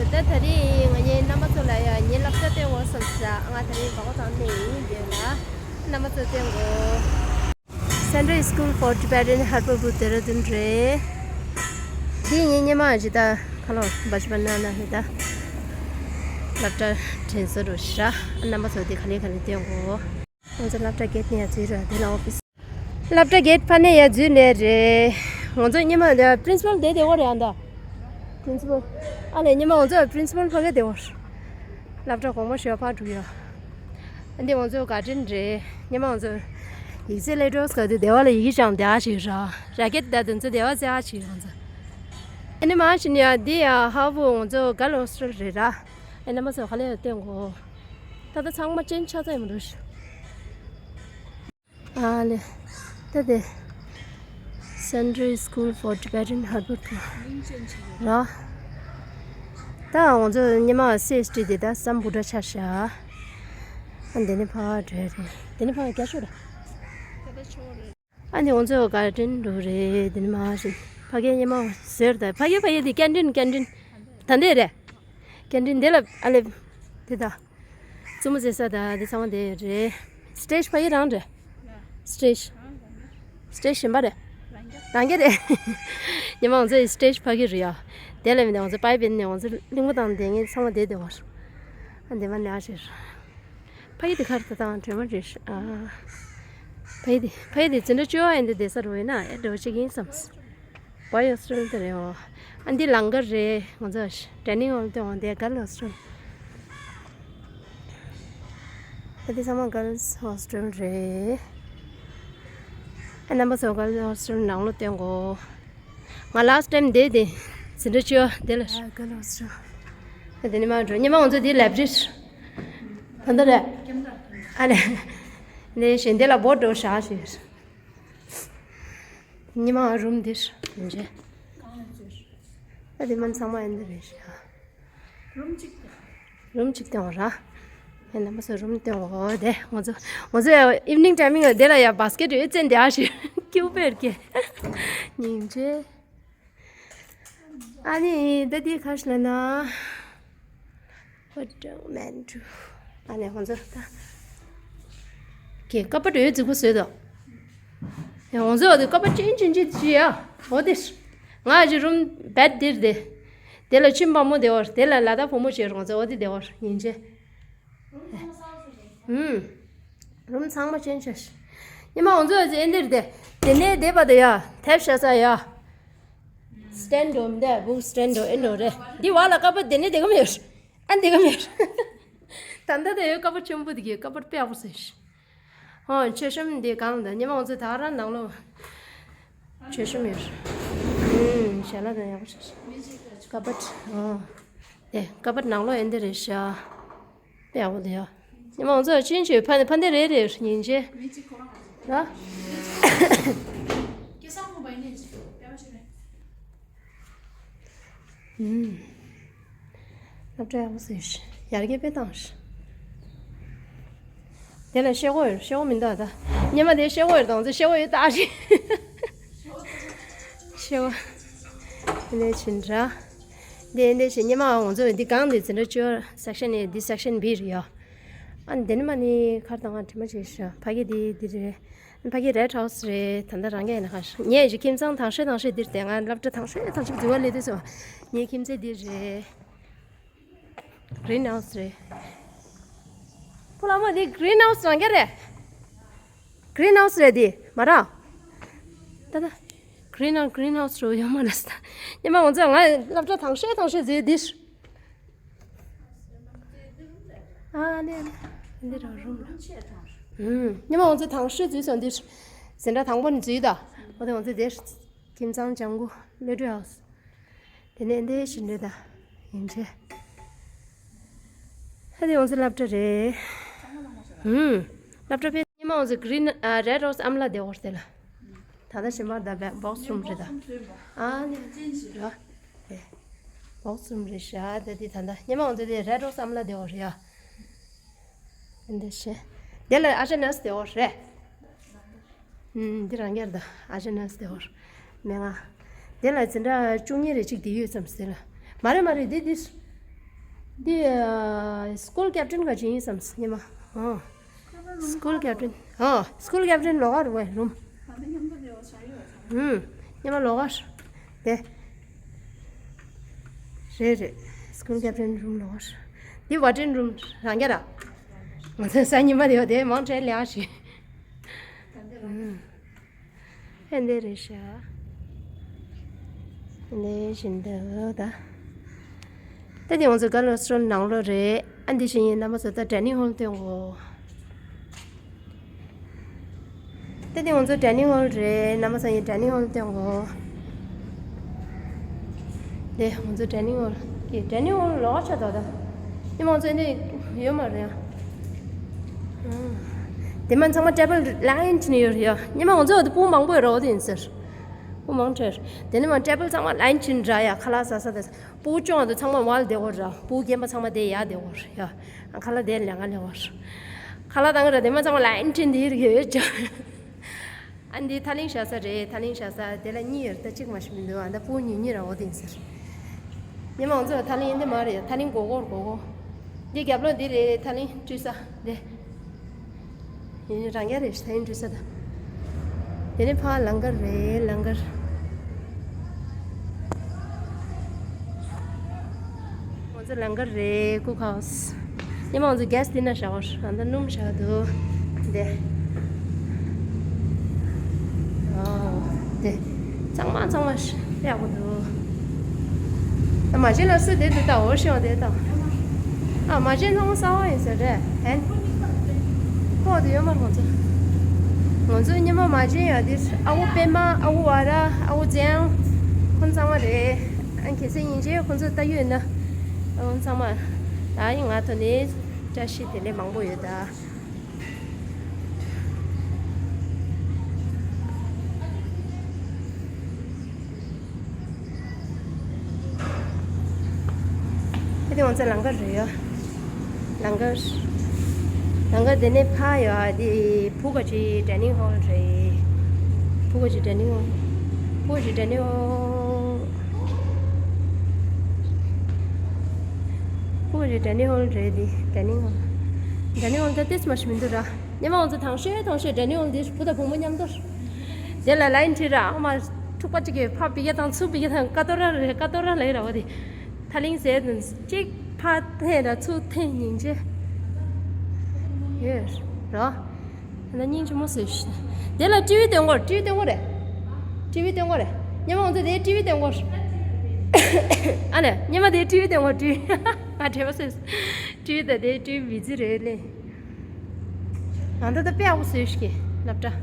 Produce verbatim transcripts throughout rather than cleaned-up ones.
ད་ད་རིང་ང་གཉིས་རྣམ་པ་ཚོ་ལ་ཡ་ངའི་སློབ་གྲྭ་སྟོན་དགོས་བསམ་ས། ང་ད་རིང་སྦག་སྦག་བཏང་ནས་ཡིན་དེ་ལ་རྣམ་པ་ཚོ་སྟོན་དགོས། Central School for Tibetan Herbal Food Dehradun རེད། འདི་ངའི་སྔོན་མ་ཇི་ལྟར་ཁ་ལོ་འབའ་ཞིག་པ་ན་ན་ཧེ་ད་སློབ་གྲྭ་དྲན་གསོ་རུ་ཤ། རྣམ་པ་ཚོ་འདི་ག་ལེ་ག་ལེ་སྟོན་དགོས། ང་ཚོ་སློབ་གྲྭ་གེད་ནས་ཡར་འཛུལ་ར། འདི་ལ་ཨོ་ཕི་སི། སློབ་གྲྭ་གེད་ཕ་ནས་ཡར་འཛུལ་ནས་རེད། ང་ཚོ་སྔོན་མ་འདི་པི་རིན་སི་པལ་དེ་དེ་བོ་རེད་ཨ། འདི་པི་རིན་སི་པལ། ཨ་ལས་སྔོན་མ་ང་ཚོ་པི་རིན་སི་པལ་ཕ་གི་དེ་བོ། སློབ་གྲྭ་གོང་མ་ཞོ་ཕ་འགྲོ་ཡོད། ཨ་འདི་ང་ཚོ་ག་དྲིན་རེད། སྔོན་མ་ང་ཚོ་ཡིག་ཚད་ལས་འགྲོ་སྐབས་དུ་དེ་བ་ལ་ཡི་གེ་སྦྱང་བསྡད་ཨ་ཞིག་ར། ར་ཀེད་ད་དུ་ཚོ་དེ་བ་ཚེ་ཨ་ཞིག་ང་ཚོ། ཨ་ནི་མ་ཞིག་ནི་ཡ་འདི་ཡ་ཧ་བུ་ང་ཚོ་ག་ལ་ཧོ་སི་ཊེལ་རེད་ར། ཨ་ནི་མ་ཚོ་ག་ལ་ཡ་སྟོན་གོ། ད་ལྟ་ཚང་མ་ཅན་ཆ་ཚ་ཡི་མི་འདུག་ཨ་ལེ། ད་དེ། Central School for Tibetan Herbal Practice ར། ད་ང་ཚོ་ཉི་མ་སེ་སི་ཊི་དེ་ད་སམ་བུ་ཌ་ཆ་ཤ། ཨ་འདི་ནི་ཕ་བྲོས་རེད། འདི་ནི་ཕ་རྒྱ་ཤོ་ར། ཨ་འདི་ང་ཚོ་ག་དྲིན་འགྲོ་རེད། འདི་ནི་མ་ཤི། ཕ་གི་ཉི་མ་ཟེར་ད་ཕ་གི་ཕ་གི་དེ་ཀན་ཊིན་ཀན་ཊིན། ད་འདི་རེད། ཀན་ཊིན་འདི་ལ་ཨ་ལེ། དེ་ད། བཙུན་མོ་ཟེར་ས་ད་དེ་ཚང་མ་དེ་རེད། སི་ཊེ་ཇི་ཕ་གི་རང་རེད། སི་ཊེ་ཇི། སི་ཊེ་ཇི་གཞན་པ་རེད། རང་རྒྱ་རེད། ཉི་མ་ང་ཚོ་སི་ཊེ་ཇི་ཕ་གི་རེད་ཡ། དེ་ལ་མི་འདུག་ང་ཚོ་པའི་པིན་ནས་ང་ཚོ་གླིང་བུ་དང་དེ་ངས་ཚང་མ་དེ་དེ་བར། ཨ་འདི་མ་ནས་ཨ་ཞེས། ཕ་གི་དེ་ཁར་ད་དང་དྲན་མ་རེད་ཨ། ཕ་གི་དེ་ཕ་གི་དེ་འཛིན་གྲྭ་བཅུ་པ་ཡིན་དུས་བསྡད་ས་རུ་ཡིན་ན་ཨེ་འགྲོ་ཅིག་ཡིན་བསམ། བོའི་ཧོ་སི་ཊེལ་དེ་རེད་འོ། ཨ་འདི་ལང་ཀར་རེད། ང་ཚོ་ཊེ་ནིང་འོང་དེ་འོང་དེ་གརལ་ཧོ་སི་ཊེལ། ཨ་འདི་ཚང་མ་གརལ་ཧོ་སི་ཊེལ་རེད། ཨ་རྣམ་པ་ཚོ་གརལ་ཧོ་སི་ཊེལ་ནང་ལོགས་སྟོན་གོ། ང་ལ་སི་ཊི་ཊེམ་དེ་དེ་འཛིན་གྲྭ་བཅུ་པ་དེ་ལ། ཨ་གརལ་ཧོ་སི་ཊེལ། ཨ་དེ་ནི་མ་འགྲོ་ཉི་མ་ང་ཚོ་དེ་ལའི་བྷ་རི་རེད། ད་ལྟ་རེད། ཨ་ལེ། ནས་གཞན་དེ་ལ་བོ་འགྲོ་བཞག་ཞེས། ཉི་མ་རུམ་འདིར་ཡིན་རྗེས། ཨ་དེ་མ་ཚང་མ་ཡིན་འདི་རེད་ཤག་རུམ་གཅིག་སྟོན་ར། ཡིན་ན་མ་སོ་རུམ་སྟོན་འོ་དེ་ང་ཚོ་ང་ཚོ་ཡ་ཨིབ་ནིང་ཊེམ་ཡིན་དེ་ལ་ཡ་བྷ་སི་ཀེ་ཊི་ཡོད་ཙན་དེ་ཨ་ཞིག་ཀིའུ་པེར་ཀེ་ཉིན་རྗེས། ཨ་ནི་ད་དེ་ཁ་ཤས་ལ་ན། ཨོ་ཏོ་མན་ཏུ། ཨ་ནི་ང་ཚོ་ད། ཀེ་ཀ་པ་འདྲ་ཡོད་རྫིག་པོ་བཟོས་དོ། ཡང་ང་ཚོ་འོ་དེ་ཀ་པ་ཅན་ཅན་ཅི་ཅི་ཡ། འོ་དེ། ང་ཅི་རུམ་བེད་དེར་དེ། དེ་ལ་ཆུན་པ་མོ་དེ་བར་དེ་ལ་ལ་ད་བུ་མོ་བྱེད་རུང་ཚོ་འོ་དེ་དེ་བར་ཡིན་ཅེ། ཨུམ། རུམ་ཚང་མ་ཅན་ཅན། ཉི་མ་ང་ཚོ་ཨེ་འདིར་དེ། དེ་ནས་དེ་བ་དེ་ཡ། ཐེབས་ཤ་ས་ཡ། སི་ཊེན་ཌོ་མི་འདུག་བུག་སི་ཊེན་ཌོ་ཨེ་འགྲོ་རེད། འདི་བ་ལ་ཀ་པ་དེ་ནས་དེ་ག་མེད། ཨ་འདི་ག་མེད། ད་ལྟ་དེ་ཡོད་ཀ་པ་ཆེན་པོ་དེ་གི་ཀ་པ་དཔེ་ཡག་པོ་ཟེར། ཧོ་མཆོད་གཤོམ་འདི་གང་དང་ཉི་མ་ང་ཚོ་ད་ར་ནང་ལོ། མཆོད་གཤོམ་ཡོད། ཨུམ་ཞལ་ལག་དང་ཡག་པོ་ཆགས་ཤག་ཀ་པ་ཧོ། དེ་ཀ་པ་ནང་ལོ་ཨེ་འདི་རེད་ཤག་དཔེ་ཡག་པོ་འདུག་ཡ། ཉི་མ་ང་ཚོ་ཕྱིན་ཆད་ཕ་ཕ་འདི་རེད་རེད་ཉིན་བྱེད། ལ། ཨུམ། སློབ་གྲྭ་ཡག་པོ་བཟོས་ཤག་ཡར་རྒྱས་དཔེ་བཏང་ཤག་དེ་ལ་ཤེལ་སྒོ་ཡོད་ཤེལ་སྒོ་མི་འདུག་ད། སྔོན་མ་དེ་ཤེལ་སྒོ་ཡོད་དང་ཚོ་ཤེལ་སྒོ་ཡོད་ད་ཞིག་ཤེལ་སྒོ། དེ་ནས་ཕྱིན་དྲ། འདི་འདི་ཞིག་སྔོན་མ་ང་ཚོ་འདི་གང་འདི་འཛིན་གྲྭ་བཅུ་སེག་ཤན་ཨེ་འདི་སེག་ཤན་བི་རེད་ཡ། ཨ་འདི་ནི་མ་ནི་ཁར་དང་ང་དྲི་མ་བྱེད་ཤག་ཕ་གི་འདི་འདི་རེད། ཕ་གི་རེད་ཧའུ་སི་རེད་ད་ལྟ་རང་གི་ཡིན་ན་ཁ་ཤག་ངས་ཀྱི་ཁྱིམ་ཚང་དང་ཤོས་དང་ཤོས་འདིར་བསྡད་ང་སློབ་གྲྭ་དང་ཤོས་དང་ཤོས་འཛུལ་བ་སླེབས་དུས་སོ། ངའི་ཁྱིམ་མཚེས་འདི་རེད། གི་རིན་ཧའུ་སི་རེད། ཕོ་ལ་མོ་འདི་གི་རིན་ཧའུ་སི་རང་གི་རེད། གི་རིན་ཧའུ་སི་རེད་འདི་མ་ར། ད་ད། གི་རིན་ཧའུ་གི་རིན་ཧའུ་སི་རུ་ཡོད་མ་རེད་ད། ཉི་མ་ང་ཚོ་ང་སློབ་གྲྭ་དང་ཤོས་དང་ཤོས་འཛུལ་འདིར། ཨ་ནི་ཨ་ནི་འདི་རང་རུམ་རེད། ཨུམ། ཉི་མ་ང་ཚོ་དང་ཤོས་འཛུལ་སོང་འདིར། འཛིན་གྲྭ་དང་པོ་ནས་འཛུལ་ད། འོ་དེ་ང་ཚོ་འདིར། ཁྱིམ་ཚང་ལྗང་གུ་ལེ་ཊི་ཧའུ་སི། དེ་ནས་འདི་ཞིག་འདྲེ་ད། ཡིན་ཆེ། ཧ་དེ་ང་ཚོ་སློབ་གྲྭ་རེད། ཧུམ། སློབ་གྲྭ་ཕེ་ཉི་མ་ང་ཚོ་གི་རིན་ཨ་རེད་ཧའུ་སི་ཨམ་ལ་དེ་འོར་དེ་ལ། ད་ལྟ་ཞིམ་པར་ད་བེ་བོག་སི་རུམ་རེད་ད། ཨ་ནི་ར། དེ། བོག་སི་རུམ་རེད་ཤག་དེ་དེ་ད་ལྟ་ཉི་མ་ང་ཚོ་དེ་རེད་ཧའུ་སི་ཨམ་ལ་དེ་འོར་ཡ། འདི་བྱས། དེ་ལ་ཨ་ཅེ་ནས་དེ་འོ་རེད། ཨུམ། འདི་རང་རྒྱལ་ད་ཨ་ཅེ་ནས་དེ་འོ། མེ་ང་། དེ་ལ་འཛིན་གྲྭ་བཅུ་གཉིས་རེ་གཅིག་དེ་ཡོད་ཙམ་ཟེར་ལ། མ་རེད་མ་རེད་འདི་འདི། འདི་ཨ་སྐུལ་ཀེབ་ཊན་ག་ཅིག་ཡིན་བསམ་སྙེ་མ། ཨོ། སྐུལ་ཀེབ་ཊན། ཨོ། སྐུལ་ཀེབ་ཊན་ལོགས་ཀར་རེད་རུམ། ཧུམ། སྙེ་མ་ལོགས་ཀར། དེ། རེད་རེད། སྐུལ་ཀེབ་ཊན་རུམ་ལོགས་ཀར། འདི་ཝར་ཌེན་རུམ་རང་རྐྱ་ར། ང་ཚོ་གཟའ་ཉི་མ་དེ་བ་དེ་མང་ཆེ་ལས་ཀ་བྱེད། ཧུམ། ཨ་འདི་རེད་ཤག་ཨ་འདི་བཞིན་འདུག་ད། ད་དེ་ང་ཚོ་ག་ལོ་སི་ཊོལ་ནང་ལོགས་རེད། ཨ་འདི་བཞིན་ཡིན་རྣམ་པ་ཚོ་ད་ཌའི་ནིང་ཧོལ་སྟོན་གོ། ད་དེ་ང་ཚོ་ཌའི་ནིང་ཧོལ་རེད། རྣམ་པ་ཚོ་ཡིན་ཌའི་ནིང་ཧོལ་སྟོན་གོ། དེ་ང་ཚོ་ཌའི་ནིང་ཧོལ་གི་ཌའི་ནིང་ཧོལ་ལོགས་ཆ་དོ་ད། དེ་ང་ཚོ་འདི་ཡོད་མ་རེད་ཨ། དེ་མ་ཚང་མ་ཊེ་བལ་ལའིན་བྱས་ནས་ཡོད་རེད་ཡ། སྙེ་མ་ང་ཚོ་འདི་སྤུ་གུ་མང་པོ་ཡོད་རེད་འོ་དེ་ཡིན་ཟེར། སྤུ་གུ་མང་ཆེ་རེད། དེ་ནས་མ་ཊེ་བལ་ཚང་མ་ལའིན་བྱས་ནས་ར་ཡ་ཁ་ལག་ཟ་ས་དེ་སྤུ་གུ་སྐྱོང་བ་དེ་ཚང་མ་མར་བསྡད་ཡོད་ར། སྤུ་གུ་རྒན་པ་ཚང་མ་དེ་ཡར་བསྡད་ཡོད་ར་ཡ། ཁ་ལག་དེ་ལས་ང་ལས་ཡོད་ར། ཁ་ལག་དང་ར་དེ་མ་ཚང་མ་ལའིན་བྱས་ནས་འདི་རིགས་ཡོད་ཅག་ཨ་འདི་ཐ་ལིང་བཞག་ས་རེད། ཐ་ལིང་བཞག་ས་དེ་ལ་གཉིས་ཡོད་རེད། ད་གཅིག་མ་ཞིག་མི་འདུག་ཨ་ད་སྤུ་གུ་གཉིས་གཉིས་ར་འོ་དེ་ཡིན་ཟེར། ཉི་མ་ང་ཚོ་ཐ་ལིང་འདི་མ་རེད། ཐ་ལིང་སྒོར་སྒོར་སྒོར་སྒོར། འདི་རྒྱབ་ལོགས་འདི་རེད། ཐ་ལིང་བཀྲུས་ས་འདི། ཡིན་རང་རྐྱ་རེད། ཐ་ལིང་བཀྲུས་ས་ད། དེ་ནས་ཕར་ལང་ཀར་རེད། ལང་ཀར། ང་ཚོ་ལང་ཀར་རེད། ཀུག་ཧའུ་སི། སྙེ་མ་ང་ཚོ་གེ་སི་ཌི་ནར་བཞག་པ་རེད། ད་སྣུམ་བཞག་འདུག་དེ། ཨོ། དེ། ཚང་མ་ཚང་མ་ཡག་པོ་འདུག་ད་མ་བྱན་ལ་སུ་དེ་དེ་ལྟ་འོ་ཤེས་པ་དེ་ལྟ། ཨ་མ་བྱན་ཚང་མ་གསར་པ་ཡིན་ཟེར་རེད་ཧན། ཁོག་དེ་ཡོད་མ་རེད་ང་ཚོ། ང་ཚོ་སྙེ་མ་མ་བྱན་ཡ་དེ་ཨ་ཁུ་པད་མ། ཨ་ཁུ་ཝ་ར། ཨ་ཁུ་ཙེང་། ཁོང་ཚང་མ་རེད། ཨ་གལ་སྲིད་ཡིན་ཆེ་ཁོང་ཚོ་ལྟ་ཡོད་ན། ཨ་ཁོང་ཚང་མ། ད་ཡིན་ང་ཐོག་ནས་བཀྲ་ཤིས་བདེ་ལེགས་མང་པོ་ཡོད་ད། ཨ་དེ་ང་ཚོ་ལང་ཀར་རེད་ཡ། ལང་ཀར། ལང་ཀར་དེ་ནས་ཕར་ཡ་དེ་བུ་ག་ཅི་ཌའི་ནིང་ཧོལ་རེད། བུ་ག་ཅི་ཌའི་ནིང་ཧོལ། བུ་ག་ཅི་ཌའི་ནིང་ཧོལ། བུ་ག་ཅི་ཌའི་ནིང་ཧོལ་རེད། དེ་ཌའི་ནིང་ཧོལ། ཌའི་ནིང་ཧོལ་ད་ཏིས་མ་ཞིག་མི་འདུག་ར། སྙེ་མ་ང་ཚོ་དང་ཤོས་དང་ཤོས་ཌའི་ནིང་ཧོལ་འདི་བུ་དང་བུ་མོ་མཉམ་དུ། དེ་ལ་ལའིན་བྲིས་ར། ཨ་མ་འཁྲུག་པ་གཅིག་གིས་ཕར་འབུད་རྒྱུ་དང་ཚུར་འབུད་རྒྱུ་དང་ཀ་ཏོ་ར་རེད། ཀ་ཏོ་ར་ལས་ར་བ་དེ། ཐ་ལིང་ཟེར་དུས་གཅིག་ཕར་འཐེན་ར་ཚུར་འཐེན་སྙིང་རྗེ་ཡོད་ར། ཨ་ན་སྙིང་རྗེ་མོ་བཟོས་ཤག་དེ་ལ་ཊི་ཝི་སྟོན་གོ། ཊི་ཝི་སྟོན་གོ་རེད། ཊི་ཝི་སྟོན་གོ་རེད། སྙེ་མ་ང་ཚོ་དེ་ཊི་ཝི་སྟོན་གོ། ཨ་ལས་སྙེ་མ་དེ་ཊི་ཝི་སྟོན་གོ། ཊི་ཝི་ང་བྲེལ་བ་བཟོས། ཊི་ཝི་ད་དེ་ཊི་ཝི་བི་ཛི་རེད་ལེ། ང་ད་ད་དཔེ་ཡག་པོ་བཟོས་ཤག་སློབ་གྲྭ།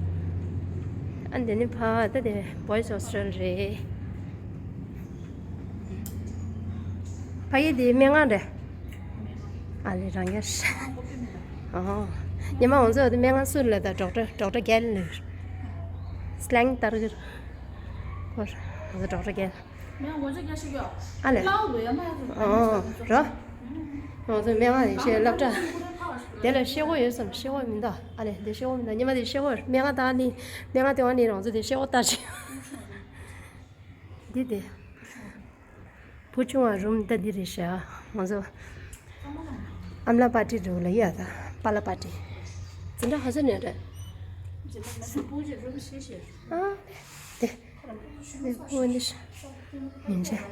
ཨ་འདི་ནི་ཕ་ད་དེ་Boys Hostel རེད། ཕ་གི་དེ་སྨན་ཁང་རེད། ཨ་ལེ་རང་ཡར། ཨོ། ཉི་མ་ང་ཚོ་དེ་སྨན་ཁང་སུ་ལ་ད་ཌོག་ཊར་ཌོག་ཊར་རྒན་ལ། སི་ལེང་ལྟར་གི། ཧོར། ང་ཚོ་ཌོག་ཊར་རྒན། ཨ་ལེ། ཨོ། རོ། ང་ཚོ་སྨན་ཁང་ཡིན་ཤེས་སློབ་གྲྭ། དེ་ལ་ཤེས་གོ་ཡོད་སམ། ཤེས་གོ་མི་འདུག་ཨ་ལེ་དེ་ཤེས་གོ་མི་འདུག་ཉི་མ་དེ་ཤེས་གོ་སྨན་ཁང་ད་ནི་སྨན་ཁང་དེ་བ་ནི་རང་ཚོ་དེ་ཤེས་གོ་ལྟ་ཅི། འདི་དེ། བུ་ཆུང་བ་རུམ་ད་འདི་རེད་ཤག་ང་ཚོ་ཨམ་ལ་པ་ཊི་འགྲོ་ལ་ཡ་ད་པ་ལ་པ་ཊི། འཛིན་གྲྭ་ག་ཚོད་ནས་རེད། ཨ་དེ། དེ་ཁོ་འདི་ཤག་ཉིན་བྱེད།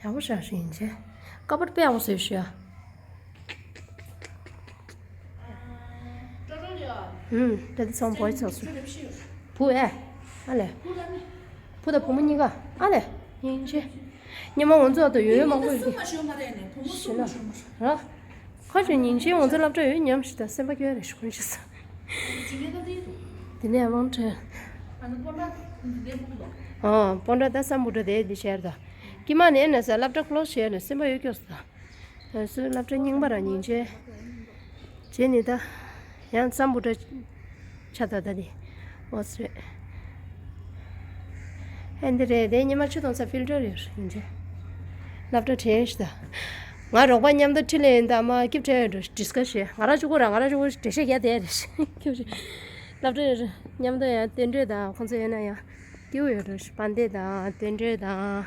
ཡག་པོ་ཤག་ཉིན་བྱེད། ཀ་པར་དཔེ་ཡག་པོ་བཟོས་ཤག་ཧུམ། ད་དེ་ཚང་བོད་ཚོགས་སུ། བུ་ཨེ། ཨ་ལེ། བུ་དང་བུ་མོ་གཉིས་ཀ་ཨ་ལེ། སྙིང་རྗེ། ཉི་མ་ང་ཚོ་ཨ་ད་ཡོད་ཡོད་མང་པོ་ཡོད་གི། ཤི་ན། ར། ཁ་ཆེ་སྙིང་རྗེ། ང་ཚོ་སློབ་གྲྭ་ཡོད་མཉམ་ཞིག་ད་སེམས་པ་སྐྱོ་རེ་ཞུ་ཁུན་ཞིག་ས། དེ་ནས་དབང་ཁྲེལ། ཨ་སྤོན་ཊ་ད་སམ་བྷོ་ཊ་དེ་དེ་ཤར་ད། ཀྱི་མ་ནས་ན་ས་སློབ་གྲྭ་ཁོ་ལོ་སི་བྱས་ནས་སེམས་པ་ཡོད་སྐྱོ་ས་ད། ད་སུ་སློབ་གྲྭ་རྙིང་པ་རང་ཉིན་བྱས། བྱས་ནི་ད། ཡང་ཙམ་བུ་འདྲ། ཆ་ད་ད་དེ། འོ་སི་རེད། ཨེ་འདི་རེད་དེ་ཉི་མ་ཆུ་གཏོང་ས་ཕིལ་ཊར་ཡོད་ཡིན་ཅེ། སློབ་གྲྭ་དྲན་ཤི་ད། ང་རོགས་པ་མཉམ་དུ་ཁྲིད་ལེ་ཡིན་ད་མ་སྐྱིབས་ཁྲལ་ཡོད་འགྲོ་ཌི་སི་ཀ་སི་བྱས་ང་རང་གཅིག་པོ་རང་ང་རང་གཅིག་པོ་འགྲེལ་བཤད་རྒྱག་བསྡད་རེད་སྐྱིབས་ཤི། སློབ་གྲྭ་ཡོད་མཉམ་དུ་ཡང་བསྟུན་གྲོས་དང་ཁོང་ཚོ་ཡོད་ན་ཡང་སྐྱིབས་ཡོད་འགྲོ་ཕན་བདེ་དང་བསྟུན་གྲོས་དང་།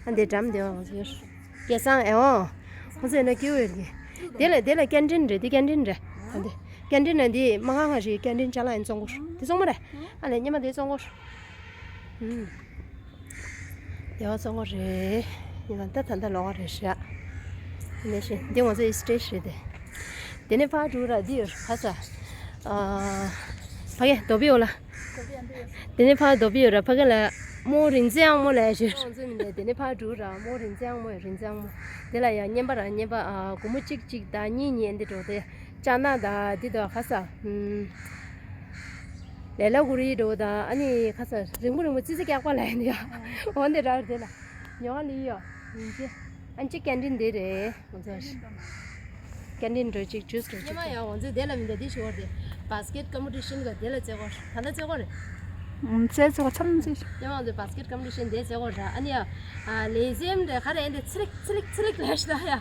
ཨ་འདི་འགྲམ་དེ་བ་ང་ཚོ་ཡོད། སྐལ་བཟང་ཨེ་འོང་། ཁོང་ཚོས་ན་སྐྱིད་པོ་ཡོད་གི། དེ་ལ་དེ་ལ་ཀན་ཊིན་རེད། དེ་ཀན་ཊིན་རེད། ཨ་འདི་ཀན་ཊིན་ན་འདི་མ་ང་ང་རེད། ཀན་ཊིན་ཅ་ལག་ཡིན་བཙོང་གོ་དེ་བཙོང་མ་རེད། ཨ་ལས་ཉི་མ་དེ་བཙོང་གོ་ཨུམ། དེ་བ་བཙོང་གོ་རེད། ཡིན་ན་ད་ད་ད་ལོག་ག་རེད་ཤག་ནས་ཤི་འདི་ང་ཚོའི་སི་ཊེ་ཇི་རེད་དེ། དེ་ནས་ཕར་འགྲོ་ར་འདི་ཡོད་ཁ་ས། ཨ་ཕ་གི་རྡོ་པི་ཡོད་ལ། དེ་ནས་ཕར་རྡོ་པི་ཡོད་ར་ཕ་གི་ལ་མོ་རིན་ཙེ་ཨང་མོ་ལས་ཞུ། ང་ཚོ་མི་འདི་དེ་ནས་ཕར་འགྲོ་ར་མོ་རིན་ཙེ་ཨང་མོ་རིན་ཙེ་ཨང་མོ། དེ་ལ་ཡང་བསྙེན་པ་ར་བསྙེན་པ་ཨ་སྒོར་མོ་གཅིག་གཅིག་དང་གཉིས་གཉིས་འདི་འགྲོ་དེ། ཅ་ན་དང་འདི་དང་ཁ་ས། ཨུམ། ལེ་ལ་གུ་རི་འགྲོ་དང་ཨ་ནི་ཁ་ས་རིང་པོ་རིང་པོ་ཙི་ཙི་སྐྱག་པ་ལ་ཡིན་ཡ། འོ་འདི་ར་དེ་ལ། ཉོ་ལི་ཡོ། ཡིན་ཅི། ཨན་ཅི་ཀན་ཊིན་འདི་རེད། ང་ཚོ་ཀན་ཊིན་འགྲོ་གཅིག་ཇུས་འགྲོ་གཅིག་ཉི་མ་ཡང་ང་ཚོས་དེ་ལ་མི་འདྲ་འདི་ཞུ་བར་དེ། བྷ་སི་ཀེ་ཊི་ཀམ་པི་ཊི་ཤན་ག་དེ་ལ་བཙལ་གོ་ད་ལྟ་བཙལ་གོ་རེད། ཨུམ་བཙལ་བཙལ་གོ་ཚམ་ཚེ། ཉི་མ་ང་ཚོས་བྷ་སི་ཀེ་ཊི་ཀམ་པི་ཊི་ཤན་དེ་བཙལ་གོ་ར་ཨ་ནི་ཡ། ལེ་ཟེམ་རེད་ག་རེ་འདི་ཚི་ལིག་ཚི་ལིག་ཚི་ལིག་ལས་ཤི་ད་ཡ།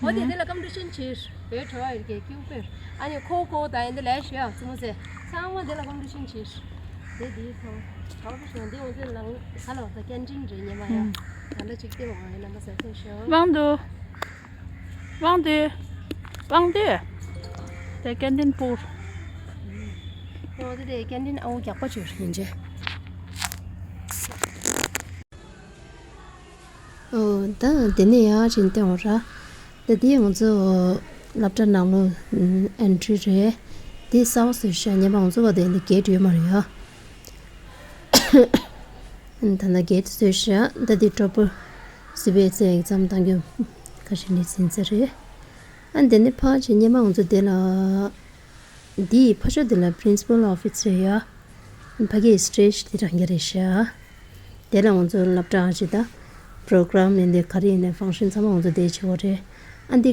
འོ་དེ་དེ་ལ་ཀམ་པི་ཊི་ཤན་བྱེད། བོད་གྲོ་བ་ཡོད་ཀྱི་ཀྱུ་པེར། ཨ་ནི་ཁོ་ཁོ་ད་ཡིན་འདི་ལས་ཤི་ཡ་ཙི་མོ་ཚེ། ཚང་མ་དེ་ལ་ཀམ་པི་ཊི་ཤན་བྱེད། དེ་དེའི་ཚང་། གྲོགས་པོ་ཞིག་འདི་འོང་ཚེ་ལང་ཁ་ལོ་ད་ཀན་ཊིན་རེད་ཉི་མ་ཡ། ད་འདྲ་ཅིག་སྟེ་འོང་ཡ་རྣམ་པ་ཟེར་ཚེ་ཤོག་དབང་འདུས། དབང་འདུས། དབང་འདུས། དེ་ཀན་ཊིན་པུར། འོང་ཚེ་དེ་ཀན་ཊིན་ཨའུ་རྒྱག་པ་བྱོས་ཡིན་ཅེ། ཨོ་ད་དེ་ནས་ཡར་ཕྱིན་ཏེ་འོང་ར། ད་དེ་ང་ཚོ་སློབ་གྲྭ་ནང་ལོ་ཨེན་ཊི་རི་རེད། དེ་གསར་པ་བཟོས་ཤག་ཉི་མ་ང་ཚོ་བ་དེ་འདི་གེ་ཊི་ཡོད་མ་རེད་ཡ། ཨ་ནི་ད་ལྟ་གེ་ཊི་བཟོས་ཤག་ད་དེ་ཊོ་པར་སི་བི་ཨེས་ཨི་ཨེག་ཛམ་བཏང་རྒྱུ་ཁ་ཤས་ནི་ཟིན་ཚར་རེད། ཨ་ནི་དེ་ནས་ཕར་ཕྱིན་ཉི་མ་ང་ཚོ་དེ་ལ། འདིའི་ཕ་ཤོ་འདི་ལ་པི་རིན་སི་པལ་ཨོ་ཕི་སི་རེད་ཡ། ཕ་གིའི་སི་ཊེ་ཇི་འདི་རང་རྐྱ་རེད་ཤག་དེ་ལ་ང་ཚོ་སློབ་གྲྭ་ཨ་ཅེ་དང་པོ་རོ་གྷ་རམ་ཡིན་དེ་ག་རེ་ཡིན་ནའི་ཕང་ཤན་ཚང་མ་ང་ཚོ་དེ་བྱེད་དགོས་རེད། ཨ་འདི་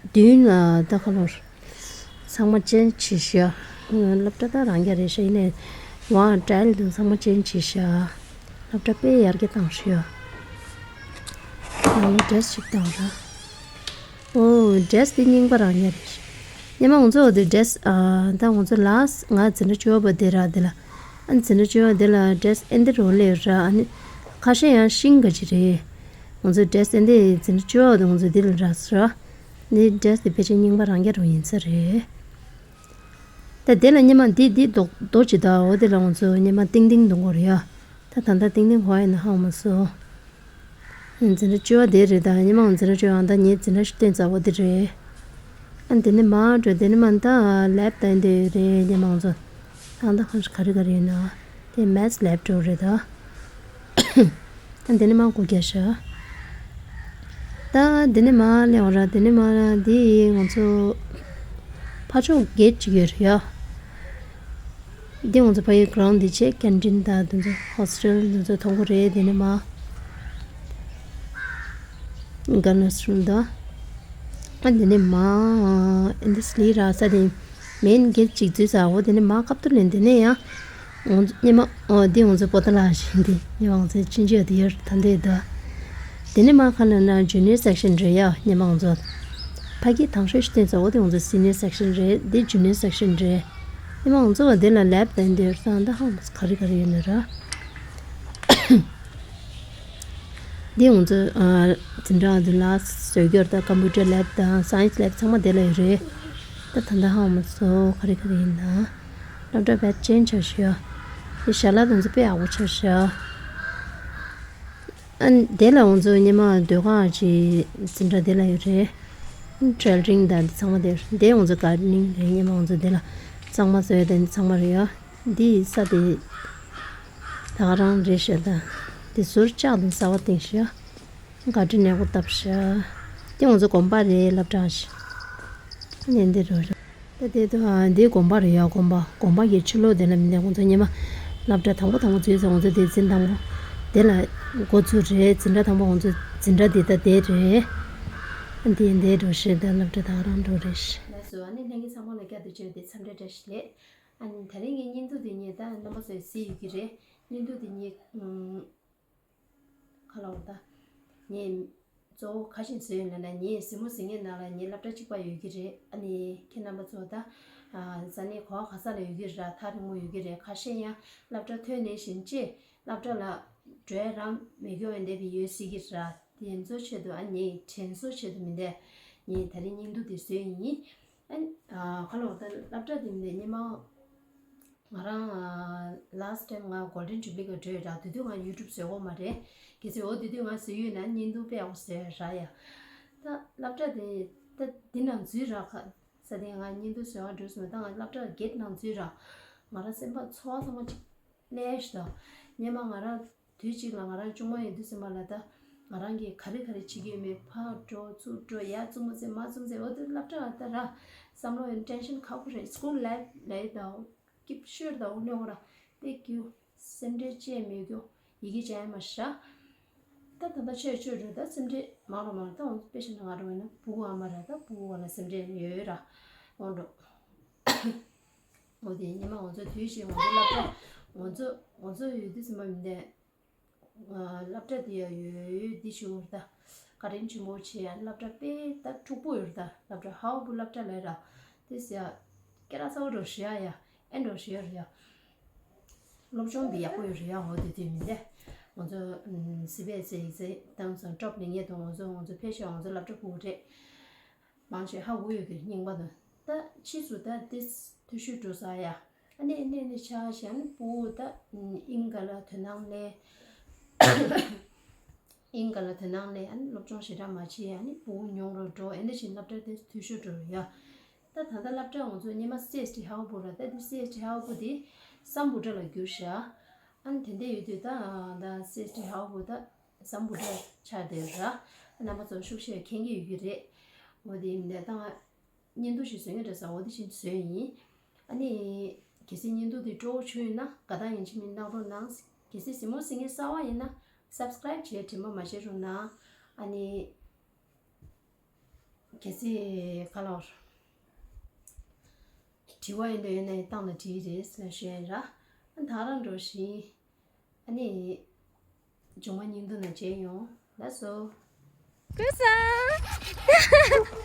མདུན་ལ་ད་ཁ་ལོར་ཚང་མ་ཅེན་ཇི་བྱས་ཤག་སློབ་གྲྭ་ད་རང་རྐྱ་རེད་ཤག་ཡིན་ནའི་ཝང་ཊ་ཡལ་དུ་ཚང་མ་ཅེན་ཇི་བྱས་ཤག་སློབ་གྲྭ་དཔེ་ཡར་རྒྱས་བཏང་ཤག་ཡང་ན་ཌི་རེ་སི་ཞིག་བཏང་ར། ཨོ། ཌི་རེ་སི་དེ་རྙིང་པ་རང་ཡ་རེད། སྔོན་མ་ང་ཚོ་དེ་ཌི་རེ་སི་ཨ་ད་ང་ཚོ་ལ་ང་འཛིན་གྲྭ་བཅུ་པ་དེ་ར་དེ་ལ། ཨ་འཛིན་གྲྭ་བཅུ་པ་དེ་ལ་ཌི་རེ་སི་ཨེ་འདི་རོ་ལེ་ར་ཨ་ནི། ཁ་ཤས་ཡང་ཤིང་ག་ཅི་རེད། ང་ཚོ་ཌི་རེ་སི་ཨེ་འདི་འཛིན་གྲྭ་བཅུ་པ་དེ་ང་ཚོ་དེ་ལ་ར་ས་ར། ནི་ཌི་རེ་སི་དེ་ཕལ་ཆེར་རྙིང་པ་རང་རྐྱ་རུ་ཡིན་ས་རེད། ད་དེ་ལ་སྔོན་མ་འདི་འདི་རྡོ་རྡོ་ཅི་ད་འོ་དེ་ལ་ང་ཚོ་སྔོན་མ་ཏིང་ཏིང་གཏོང་གི་རེད་ཡ། ད་ད་ལྟ་ཏིང་ཏིང་ཧོ་ཡ་ན་ཧ་མ་སོ། འཛིན་གྲྭ་བཅུ་པ་དེ་རེད་ད་སྔོན་མ་འཛིན་གྲྭ་བཅུ་པ་ད་ངའི་འཛིན་གྲྭ་ཞིག་བསྟན་ཚར་བ་དེ་རེད། ཨ་འདི་ནས་མར་འགྲོ་འདི་ནས་མར་ད་ལེབ་ད་འདི་རེད་སྔོན་མ་ང་ཚོ། ད་ད་ག་རེ་ག་རེ་ཡིན་ན། དེ་མེ་ཐི་ལེབ་འགྲོ་རེད་ད། ཨ་འདི་ནས་མར་སྒོ་རྒྱག་ཤག་ད་འདི་ནས་མར་སླེབས་འོང་ར་འདི་ནས་མར་འདི་ང་ཚོ་ཕར་ཕྱོགས་གེ་ཊི་ཅིག་ཡོད་རེད་ཡ། འདི་ང་ཚོ་ཕ་ཡུལ་གྷི་རའུན་ཌི་འདི་བྱས་ཀེན་ཊིན་དང་དེ་ཚོ་ཧོ་སི་ཊེལ་དེ་ཚོ་མཐོང་གི་རེད། འདི་ནས་མར་གྷརལ་ནེ་སི་རུམ་དང་། ཨ་འདི་ནས་མར་ཨ་འདི་སི་ལི་ར་ས་དེ་མེན་གེ་ཊི་གཅིག་འཛུལ་ཚར། འོ་དེ་ནས་མར་ཁ་ཐུག་ལ་དེ་ནས་ཡང་། ང་ཚོ་སྔོན་མ་འོ་དེ་ང་ཚོ་པོ་ཏ་ལ་ཞིག་འདི་སྔོན་མ་ང་ཚོའི་ཆུང་ཆུང་དེ་ཡོད་ད་འདི་ད། དེ་ནས་མར་ཁ་ལ་ན་ཇུ་ནི་ཡར་སེག་ཤན་རེད་ཡ། སྔོན་མ་ང་ཚོ་ཕ་གི་དང་ཤོས་ཤིག་བསྟན་ཚར། འོ་དེ་ང་ཚོ་སི་ནི་ཡར་སེག་ཤན་རེད། འདི་ཇུ་ནི་ཡར་སེག་ཤན་རེད། སྔོན་མ་ང་ཚོ་བ་དེ་ལ་ལེབ་དང་འདི་ཡོད་ས་འདི་ཧང་ག་རེ་ག་རེ་ཡོད་ན་ར། འདི་ང་ཚོ་ཨ་འཛིན་གྲྭ་འདི་ལ་བཟོ་སྐྱོར་དང་ཀམ་པུ་ཊར་ལེབ་དང་སའེན་སི་ལེབ་ཚང་མ་དེ་ལ་ཡོད་རེད། ད་ད་ལྟ་ཧ་མ་སོ་ག་རེ་ག་རེ་ཡིན་ན། སློབ་གྲྭ་བེད་ཅན་ཆགས་ཤག་དེ་ཞལ་ལག་དེ་ཚོ་དཔེ་ཡག་པོ་ཆགས་ཤག་ཨ་དེ་ལ་ང་ཚོ་སྔོན་མ་ཟློས་གར་གྱི་འཛིན་གྲྭ་དེ་ལ་ཡོད་རེད། ཊེ་ལ་རིང་དང་འདི་ཚང་མ་དེ་རེད། དེ་ང་ཚོ་གྷར་ཌེ་ནིང་རེད། སྔོན་མ་ང་ཚོ་དེ་ལ་གཙང་མ་བཟོ་ཡ་དང་འདི་ཚང་མ་རེད་ཡ། འདི་ས་དེ་ད་ག་རང་རེད་ཤག་ད་དེ་ཟུར་ལྕགས་དང་གསར་པ་བཏིང་ཤག་ག་འདྲ་ནས་གོ་བཏབ་ཤག་དེ་ང་ཚོ་དགོན་པ་རེད་སློབ་གྲྭ་ཞིག་ནས་འདི་རུ་རེད། ད་དེ་དུ་ཨ་འདི་དགོན་པ་རེད་ཡ། དགོན་པ་དགོན་པ་གི་ཕྱི་ལོགས་དེ་ལ་མི་འདུག་ང་ཚོ་སྔོན་མ་སློབ་གྲྭ་དང་པོ་དང་པོ་འཛུལ་ཚེ་ང་ཚོ་དེ་འཛིན་དང་པོ་དེ་ལ་འགོ་ཚུགས་རེད། འཛིན་གྲྭ་དང་པོ་ང་ཚོ་འཛིན་གྲྭ་འདི་ད་དེ་རེད། ཨ་འདི་འདི་འགྲོ་ཤེས་ད་སློབ་གྲྭ་ད་ག་རང་འགྲོ་རེད་ཤག་ལགས་སོ། ཨ་ནི་ལྷན་རྒྱས་ཚང་མ་ལ་བསྐྱར་དུ་བྱས་ཏེ་འཚམས་འདྲི་བཀྲ་ཤིས་བདེ་ལེགས། ཨ་ནི་དེ་རིང་གི་བརྙན་ཐུང་འདི་ངས་ད་རྣམ་པ་ཚོས་གཟིགས་ཡོད་ཀྱི་རེད། བརྙན་ཐུང་འདི་ངས་ཨུམ། ཁ་ལོ་ད། ངས་གཙོ་བོ་ག་རེ་བཟོས་ཡོད་ལབ་ན་ངའི་གཟིགས་མོ་གཟིགས་མཁན་ནང་ལ་ངའི་སློབ་གྲྭ་གཅིག་པ་ཡོད་ཀྱི་རེད། ཨ་ནི་ཁྱེད་རྣམ་པ་ཚོ་ད། ཨ་ས་གནས་ག་བ་ག་ས་ལ་ཡོད་ཀྱི་རེད། ཐག་རིང་མོ་ཡོད་ཀྱི་རེད། ཁ་ཤས་ཡང་སློབ་གྲྭ་ཐོན་ནས་གཞན་ཅིག་སློབ་གྲྭ་ལ་འགྲོ་ཡ་རང་མེད་མཁན་འདྲ་བོ་ཡོད་སྲིད་ཀྱི་རེད། དེ་ཚོའི་ཆེད་དུ་ཨ་ནི་དྲན་གསོའི་ཆེད་དུ་མིན་ཏེ། ངས་ད་རིང་བརྙན་ཐུང་དེ་བཟོས་ཡིན། ཨ་ནི་ཨ་ག་ལབ་དགོས་རེད། ད་སློབ་གྲྭ་དེ་མིན་ཏེ་སྔོན་མ་ང་རང་ཨ་last time ང་Golden Jubilee ག་འགྲོ་ཡོད་ར། དེ་དུས་ང་YouTube བཟོས་ཡོད་མ་རེད། གལ་སྲིད་འོ་དེ་དུས་ང་བཟོས་ཡོད་ན་བརྙན་ཐུང་དཔེ་ཡག་པོ་བཟོས་ཡོད་ར་ཡ། ད་སློབ་གྲྭ་དེ་ད་འདི་ནང་འཛུལ་ར། ཁ་ས་དེ་ང་བརྙན་ཐུང་བཟོས་ཡག་འགྲོ་སོང་། ད་ང་སློབ་གྲྭ་གེ་ཊི་ནང་འཛུལ་ར། ང་རང་སེམས་པ་ཚོར་བ་ཚང་མ་ཅིག་ལས་ཤི་ད། སྔོན་མ་ང་རང་དུས་གཅིག་ལ་ང་རང་ཆུང་མ་ཡིན་དུས་ཙམ་པ་ལ་ད་ང་རང་གིས་ག་རེ་ག་རེ་བྱེད་ཀྱི་ཡོད་མེད། ཕར་འགྲོ་ཚུར་འགྲོ། ཡར་བཙུམ་མ་ཟེར་མར་བཙུམ་ཟེར། འོ་དེ་སློབ་གྲྭ་ད་ར་བསམ་བློ་ཡང་tension ཁག་པོ་རེད། school life ལ་ཡི་ད་སྐྱིད་ཤོས་ད་འོ་ནས་འོ་ར་དེ་སྐྱིད། སེམས་ཁྲལ་ཅི་ཡང་མེད་རྒྱུ། ཡི་གེ་སྦྱང་ཡ་མ་ཤ། ད་ད་ལྟ་ཆོས་ཆོས་རེད། ད་སེམས་ཁྲལ་མང་རུ་མང་རུ། ད་འོ་དཔེ་བཞག་ན་ང་རང་བས་ན་ཕྲུ་གུ་ཨ་མ་ར། ད་ཕྲུ་གུ་བ་ལ་སེམས་ཁྲལ་ཡོད་ར། འོ་འགྲོ། འོ་དེ་སྔོན་མ་ང་ཚོ་དུས་ཤིག་ང་ཚོ་སློབ་གྲྭ་ང་ཚོ་ང་ཚོ་ཡོད་དུས་ཙམ་པ་མིན་ཏེ། སློབ་གྲྭ་དེ་ཡང་ཡོད་ཡོད་འདི་ཞུ་བར་ད་བཀའ་དྲིན་ཆེན་པོ་ཆེ་ཡ། སློབ་གྲྭ་དཔེ་ད་འཁྲུག་པོ་ཡོད་རེད། ད་སློབ་གྲྭ་ཧའོ་པུ་སློབ་གྲྭ་ལས་ར་དེ་ཟེར་ཡ་སྐད་གྲགས་ཚ་བོ་འགྲོ་ཞུ་ཡ་ཡ་ཨེ་འགྲོ་ཞུ་ཡ་རེད་ཡ། སློབ་སྦྱོང་དཔེ་ཡག་པོ་ཡོད་རེད་ཡ། འོ་དེ་དུས་མིན་ཏེ་ང་ཚོ་སི་བེ་ཨེས་ཨེ་ཡིག་ཚད་བཏང་སོང་། ཀྲོབ་ནས་ངེད་དང་ང་ཚོ་ང་ཚོ་ཕལ་ཆེར་ང་ཚོ་སློབ་གྲྭ་ཕྲུ་གུ་རེད། མང་ཆེ་ཧ་གོ་ཡོད་ཀྱི་རྙིང་པ་དང་། ད་ཕྱིས་སུ་ད་དེ་འཐུས་ཤོར་འགྲོ་ས་ཡ། ཨ་ནི་ཨ་ནི་ཨ་ནི་ཆ་བཞག་ན་ཕྲུ་གུ་ད་ཨིན་ག་ལ་དོ་སྣང་ལས་ཨིན་ག་ལ་དོ་སྣང་ལས་ཨ་ནི་སློབ་སྦྱོང་ཞེ་དྲག་མ་བྱེད་ཡ། ཨ་ནི་ཕྲུ་གུ་ཉུང་རུ་འགྲོ། ཨ་ནི་བཞིན་སློབ་གྲྭ་དེ་འཐུས་ཤོར་འགྲོ་ཡ། ད་ད་ལྟ་སློབ་གྲྭ་ང་ཚོ་སྔོན་མ་སི་ཨེས་ཊི་ཧའོ་པུ་ར། ད་དེ་སི་ཨེས་ཊི་ཧའོ་པུ་དེ་སམ་བྷོ་ཊ་ལ་བསྒྱུར་ཤག་ཨ་ནི་དེ་འདྲ་ཡོད་དུས་ད་ད་སི་ཨེས་ཊི་ཧའོ་པུ་ད་སམ་བྷོ་ཊ་ཆགས་བསྡད་ཡོད་ར། རྣམ་པ་ཚོ་ཤུགས་ཆེ་མཁྱེན་གྱི་ཡོད་ཀྱི་རེད། འོ་དེ་མིན་ད་ད་ང་བརྙན་ཐུང་ཞིག་བཟོ་མཁན་འདྲ་ས་འོ་དེ་བཞིན་བཟོས་ཡིན། ཨ་ནི་གལ་སྲིད་བརྙན་ཐུང་དེ་སྤྲོ་བོ་བྱུང་ཡོད་ན་དགའ་རྟགས་ཡིན་གཅིག་མིན་གནང་རོགས་གནང་། གལ་སྲིད་གཟིགས་མོ་གཟིགས་མཁན་གསར་པ་ཡིན་ན་སབ་སི་ཀ་རའིབ་བྱས་དྲན་པ་མ་བརྗེད་རོགས་གནང་། ཨ་ནི་གལ་སྲིད་ག་ལོར་དྲི་བ་ཡིན་འདོད་ཡོད་ན་ཡང་བཏང་ལ་དྲིས་རེད་ཟེར་ཞུ་ཡ་ཡིན་ར། ཨ་ད་རང་འགྲོ་ཞིག་ཨ་ནི་མཇུག་མ་བརྙན་ཐུང་ནང་མཇལ་ཡོང་། ལགས་སོ། ཀུན་བཟང་།